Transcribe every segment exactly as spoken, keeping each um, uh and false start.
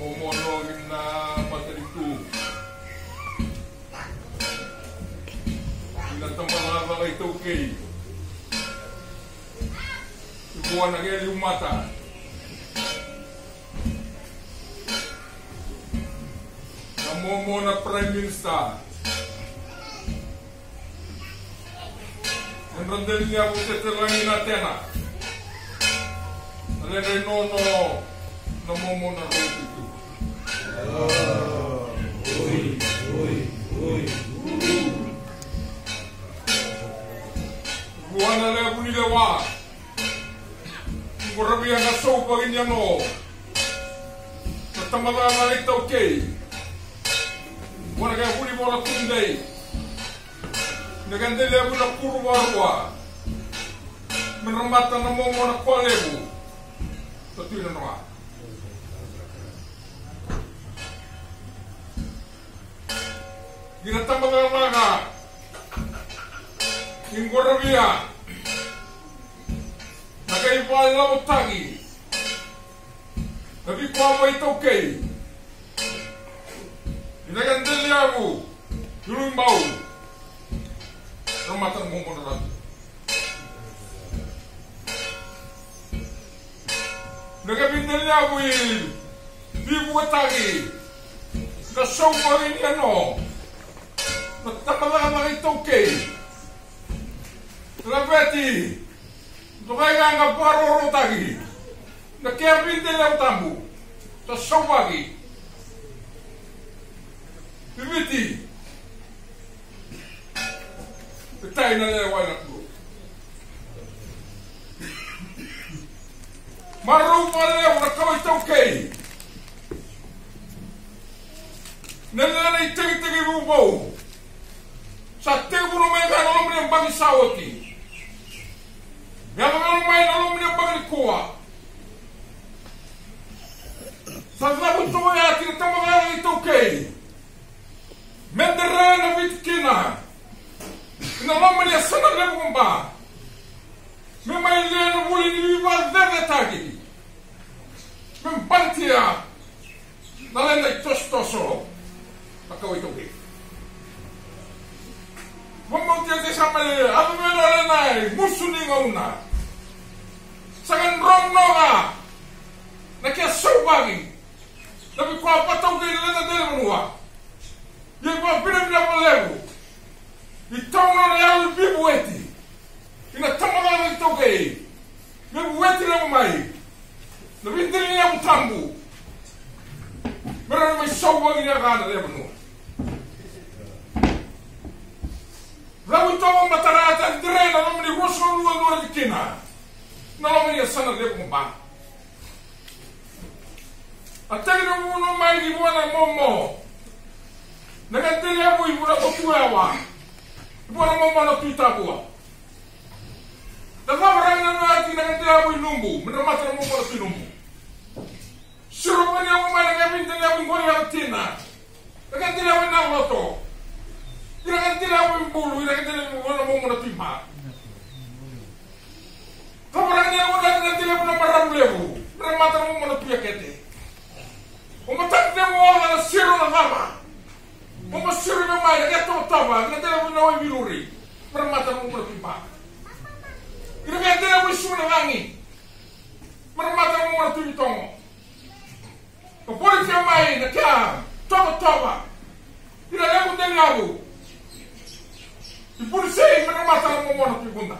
Momono ki na matanitu, ki na tabacakacaka iTaukei, ki vua na kea liumata, na momo na Prime Minister, na dra deli ni yavu tete lagi na tena, na ledra i nono, na momo na roti tu. Oi, oi, oi. Vua na levu ni lewa, qo ravia na sauvaki ni yano, na tabacakacaka iTaukei, vua na kea vuli vola tudei, na kea deli yavu na kuru varua, me dra mata na momo na kua levu, na tui na noa. Ki na tabacakacaka, ni qo ravia na kai vale lavotaki, na vikoa mai iTaukei, ni na kea deli yavu, ni lui bau, na mata na momo na ratu. Na kea vei deli yavu i vivuataki, na sauvaki ni yano, na tabacakacaka iTaukei, na laveti, dokai ga ga vakarorotaki, na kea vei deli yavu tabu, na sauvaki. Viviti. E tai na lewa na kuro. Marau vakalevu na kawa iTaukei. Na lewe na itekiteki vuvau. Sa tekivu mai ga na loma ni yabaki sa oti. Me yacova mai na loma ni yabaki nikua. Sa cavu toka ya ki na tabacakacaka iTaukei. Me dere na Viti kina. Ina loma ni yasana levu ko Ba. Me mai lia na vuli ni veivakacecetaki. Me baletia na leda itosotoso. Na kawa iTaukei. Vamautia te sa mai le, a me na leda i musu ni gauna. Sa ka dronoga. Na kea sauvaki. Na vikoa vataukei na leda dele vanua. Ia ivakavinavinaka vakalevu. Ni tauna na yalo ni veivueti. Ina tabacakacaka iTaukei. Me vueti levu mai. Na veidela ni yavu tabu. Me rawa ni mai sauvaki ni yaka na lewe vanua. Rawa i tovo matarata dere na loma ni ruasagavulu ka dua na tikina. Na loma ni yasana levu ko Ba. A tagi na vunu mai ki vua na momo. Na ka deli yavu i vua na kotu yawa. I vua na momo na tui tavua. Na cava raga na nati na ka deli yavu i Nubu, me na mata na momo na tui Nubu. Siro mani yavu mai na ka vini deli yavu i qori yavu tina. Na ka deli yavu i na loto. I na ka deli yavu i bulu, i na ka deli yavu i vua na momo na tui ma. Cava raga ni yavu na dela levu na maravu levu, me na mata na momo na tui Akete. O mataqu levu oca na siro na cava. O ma siro me mai na ke tovatova, na dela levu na wai viluri, me na mata na momo na tui Ba. I na ke dela levu i Suva na cagi, me na mata na momo na tui Vitogo. Ka voli ke mai na kea tovatova. I na levu deli yavu i Vunisei me na mata na momo na tui Vuda.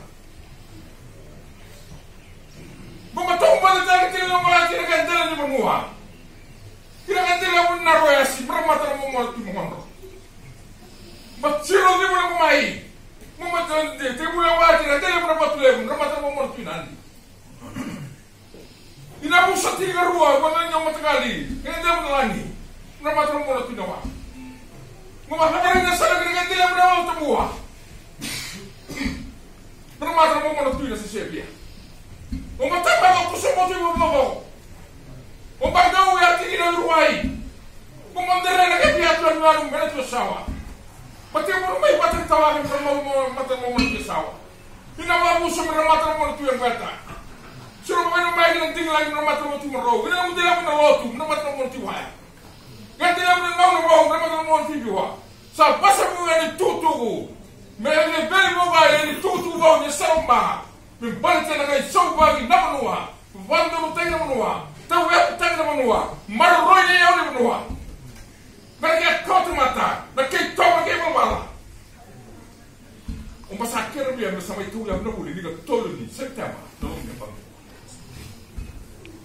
Mo ma tau bale tale kina na malati na ka dela ni vanua. I na ka dela yavu na royasi me na mata na momo na tui Mogodro. Ma siro ni vuna ko mai. Mo ma tau de te vuna wati na dela yavu na vatu levu me na mata na momo na tui Nadi. I na vusa tinikarua, vua na nau mataqali, kena dela vua na lagi, na mata na momo na tui na wa. Mo ma cavarai na sala kena dela vua na wa tabua. Na mata na momo na tui na sesevia. Mo ma taba na kusa mo tui mo mo. Mo ma dau ya tiki na ruai. Mo ma dere na kena ya tu na nanu, me na tu sawa. Ma te mo mai vata ni tawa, me na mo, mo, mata na momo na tui sawa. I na vavusa me na mata na momo na tui Agueta. Siro mai na mai kina digilagi na mata na mona ti marau. Kina na mudela mai na lotu na mata na mona ti waya. Kina digilagi na gauna vau na mata na mona ti viwa. Sa vasa mu yani tutuku. Me yani vei vau ga yani tutuku vau ni saro ma. Me baleta na kai sauvagi na vanua. Vandonutaki na vanua. Tauyavu taki na vanua. Maroroi na yau na vanua. Me na kei kauta mata. Na kei toka kei valavala. O ba sa kere via me sa mai tauyavu na vuli ni ka tolu ni September. Na loma ni yabaki.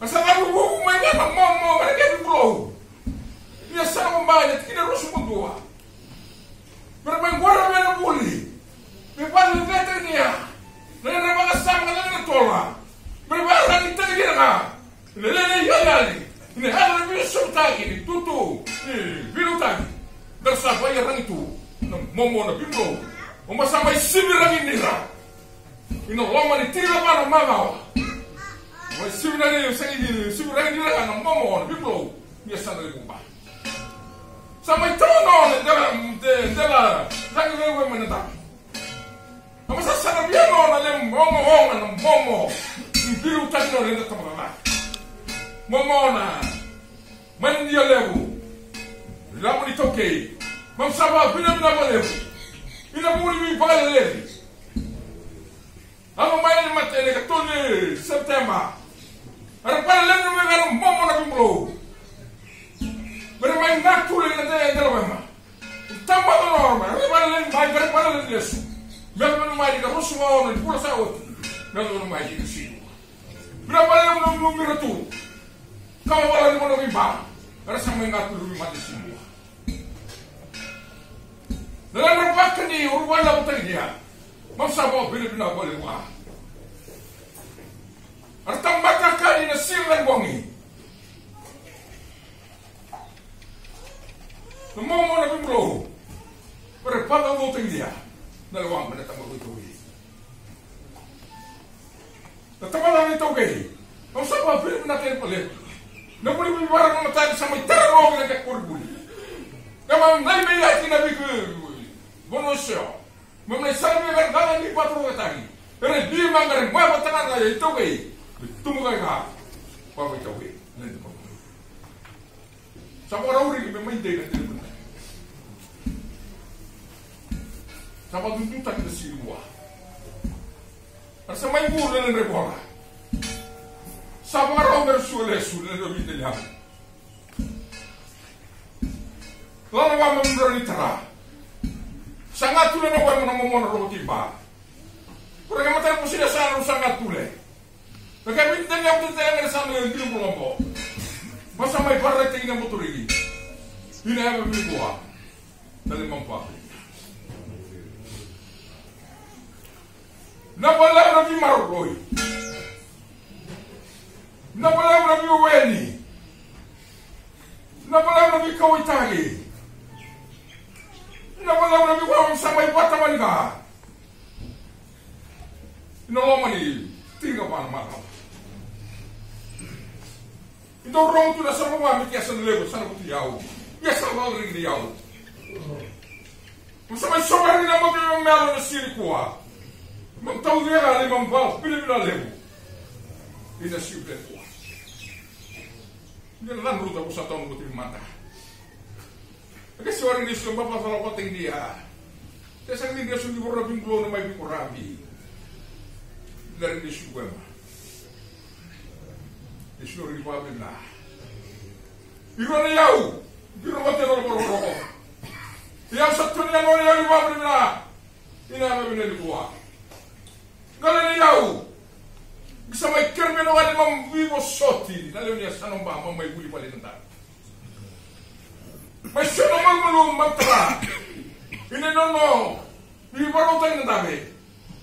A sa na vuvu mai ga na momo ga na kei vibulou. Ia sa na mai na tikina rusu mo dua. Mera mai gora vei na vuli. Me vale veta nia. Na na vakasama na na tola. Mera vale na tagi nia ga. Ina lele yayali, ina yaga na veisautaki ni tutu, ni veilautaki. Da sa vaiyaragi tu na momo na vibulou. O ma sa mai siviragi nira. Ina loma ni tiri na vana magawa. Mai siviragi, sagi ni siviragi nira na momo na vibulou. Ni a sa na levu ba. Sa mai tono na dela, de, dela, ragi lewe mai na dama. A ma sa sara via nona le momo oga na momo. Ni biru tani nona eda tamaka ga. Momo na. Mai na dia levu. Lamu ni taukei. Mam sa va vina vina va levu. Ina muri mi va levu. Ama mai ni mate ni ka tolu ni September. Ara pala levu me gana momo na bimulou. Mere mai na tule na te dela wema. Tamba na loro mai, mai, mai, mai, mai, mai, mai, lesu. Melo melo mai, ka rosu ma ono, ni pula sa oti. Melo melo mai, ni siu. Mira pale na melo melo mira tu. Kawa wala ni melo mimba. Era sa mai nga tu lumi mate siu. Na lembra baka ni uru wala utang dia. Mam sa bo bili bina bole wa. Ara tambata kani na siu na bongi. Na momo na bimulou. Pere pala udo tengia. Na lewang mana tama ko ito wi. Na tama na ito wi. Au sa pa pere na kere pale. Na puli mi wara na mata sa mai tara ro na ke kori puli. Kama nai me yaki na biku. Bono seo. Mamna i sara vei vei vei ni patro vei tagi. Era di mangare mwa vata na i tau vei. Tumu kai ka. Pa vei tau vei. Nani pa. Sa vara uri ni me mai dei na tele kuna. Sa vara dundu tagi na siri ua. Ara sa mai buru na nendre bola. Sa vara o mera sua lesu na nendre o vita liamu. Lala wa me mudra ni tara. Sa nga tule na wai mana momona rogo tiba. Kura ke matai kusina sa na sa nga tule. Na ke vini tani aku tani ngana sa na yau dili kulombo. Masa mai para tani na motorigi. Ina yaba vini kua. Tale mampa. Na bala na vi maroroi. Na bala na vi weni. Na bala na vi kawai tagi. Na bala na vi wawa sa mai vata mani ga. Ina loma ni tiga vana maka. Ina rogo tu na sa mama mi kia sa na levo sa na kuti yau. Ia sa na levo ni yau. Mo sa mai soka ni na moto ni melo na siri kua. Mo tau ni era ni mo vau pili pila levu. Ina siri pili kua. Ni na nanu ruta ko sa tau mo ti mata. Ake si wari ni su baba fala ko te ni a. Te sa ni ni su ni vora bingo na mai bingo rabi. Dari ni su wema. Ni su ni vabina. Iro na yau, biro mate na lomoromoro. Yau sa tuni na nona yau ni vavuna na. Ina vavuna ni kua. Gale ni yau. Kisa mai kerme na wale mam vivo soti. Na lewe ni asano ba mam mai vuli vale na ta. Mai sono malumalu mam tara. Ina nono. Ni varo tai na dave.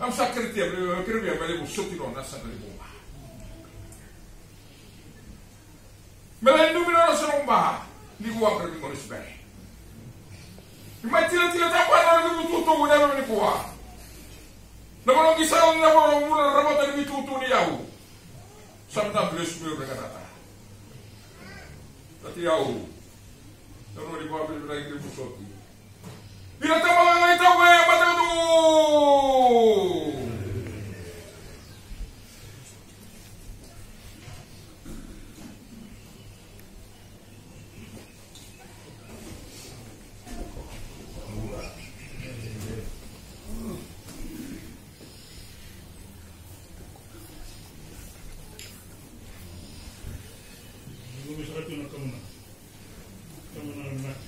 Am sa kertia, kerme mai levo soti no na sa na levo. Me lai numina na soromba ni kua kara ni kua ni sibere. Ni mai tila tila ta kua na ni kututu na ni kua. Na mano ki sa na mano muna na ramata ni kututu ni yau. Sa na bless me rega tata. Tati yau. Na mano ni kua bili na ni kusoti. Ira tama ga ngai tau e matau tu. Sa tu na kamunaga. Kamunaga vinaka.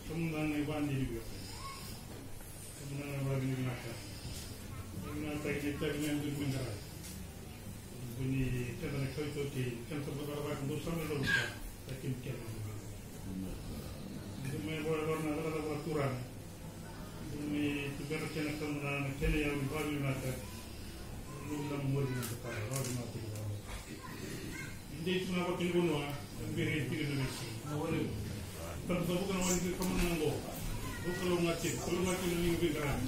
Kamunaga na ivakadinadina. Kamunaga na ivakadinadina vinaka. Kamunaga na itavi ni dua me qara. Vuni keda na kai toki, keda sa vakavaka dou sa me lauta. Sa kemi keda na dou me vakalavaka na vakaturaga. Dou me tubera kena kamunaga na kena iyau ni vakavinavinaka. Dou na moci na Turaga, vakavinavinaka tiko vakavinaka. Ni dei tu na vatu ni vanua, na bere tiko na veisiga. Tabu tabu ka na wani tiko kamunaga oqo. Dou kalougata tiko, kalougata tiko na liga veiqaravi.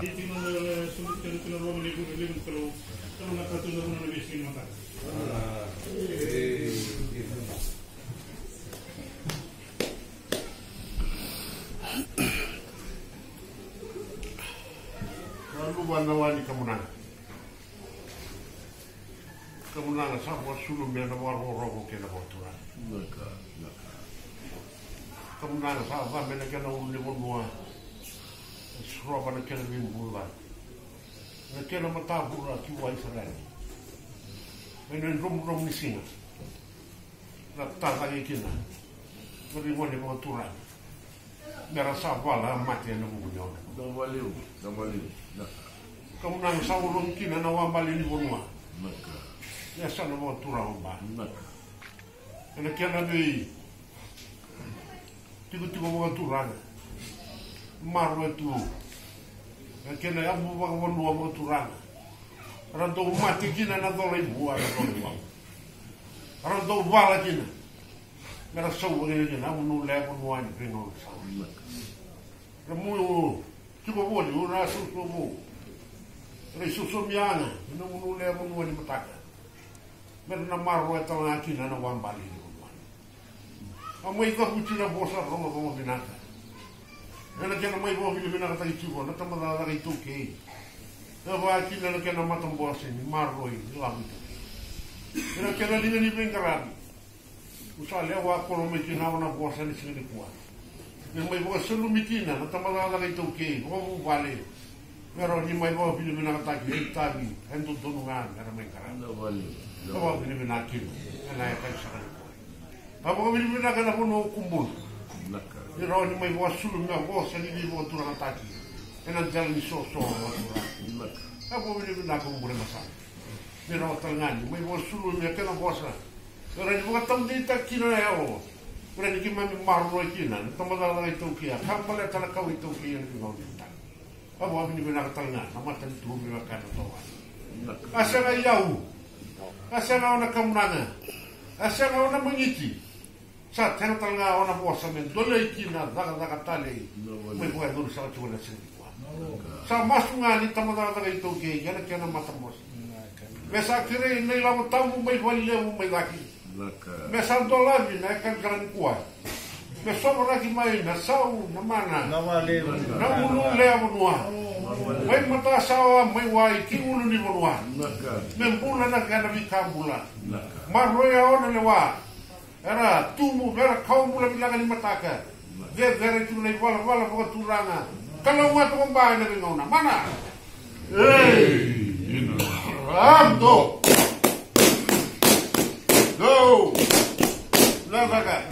Dei tiko na sobu tiko na loma ni vuku ni levu ni Kalou. Kalougata tiko na vanua na veisiga ni mataka. Na luva na wani kamunaga. Kamunaga sa vakasulumi ena vakarokoroko kei na vakaturaga. Kamunaga sa cabe na kena ulunivanua. Surova na kena veibula. Na kena matavura ki vua Isireli. Ena dromudromu ni siga. Na tacake kina na veiwali vakaturaga. Mera sa vala a mate ena vuku ni ono. Dau valiu, dau valiu. Kamunaga sa ologi kina na wabali ni vanua. Ia sa na vakaturaga ba. Ena kena vei tikotiko vakaturaga. Maroroi tu. Ena kena yavu vakavanua vakaturaga. Ra dau mate kina na cola i vua, na cola i vua. Ra dau vala kina. Mera sau vakina kina, a vunu lewe vanua ni veigauna sa. Ra mu tiko voli, u na susu vou. Ra isosomi yaga, na vunu lewe vanua ni mataka. Mera na maroroya tale ga kina na wabali ni vanua. A mai cavuti na vosa rogorogo vinaka. Ena kena mai vakavinavinakataki tiko na tabacakacaka iTaukei. E vaka kina na kena matabose ni maroroi ni lavo iTaukei. Ena kena liga ni veiqaravi. Au sa lewa kolo mai kina o na vosa ni siga nikua. Me mai vakasalumi kina na tabacakacaka iTaukei, vakavuvale. Me rawa ni mai vakavinavinakataki, e itavi, e dodonu ga, me ra mai qaravi. Vakavinavinaka kina, ena yakavi saka nikua. A vakavinavinaka na vanua o Kubuna. Ni rawa ni mai vakasulumi na vosa ni veivakaturagataki. Ena dela ni soso vakaturaga. A vakavinavinaka o Buremasala. Ni rawa tale ga ni mai vakasulumi na kena vosa. Era ni vakataudeitaki kina na yalo. Era ni keimami maroroi kina na tabacakacaka iTaukei, ka baleta na kawa iTaukei ena veigauna ni mataka. A vakavinavinaka tale ga na matanitu me vaka na toa. A sega i yau. A sega o na kamunaga. A sega o na magiti. Sa tena tale ga o na vosa me dolei kina cakacaka talei. Mai vakayacori saka tiko na siga nikua. Sa masu ga ni tabacakacaka iTaukei ena kena matabose. Me sa kerei na ilavo tabu mai valelevu mai cake. Me sa dolavi na yakavi saka nikua. Me sovaraki mai na sau, na mana, na gunu lewe vanua. Mai matasawa, mai wai ki ulu ni vanua. Me bula na kena veika bula. Maroroi o na lewa. Era tubu, era kawa bula vinaka ni mataka. Cecere tu na ivalavala vakaturaga. Kalougata toka ba ena veigauna. Mana. Ei, ina. Ramdo. Do. Na vaka.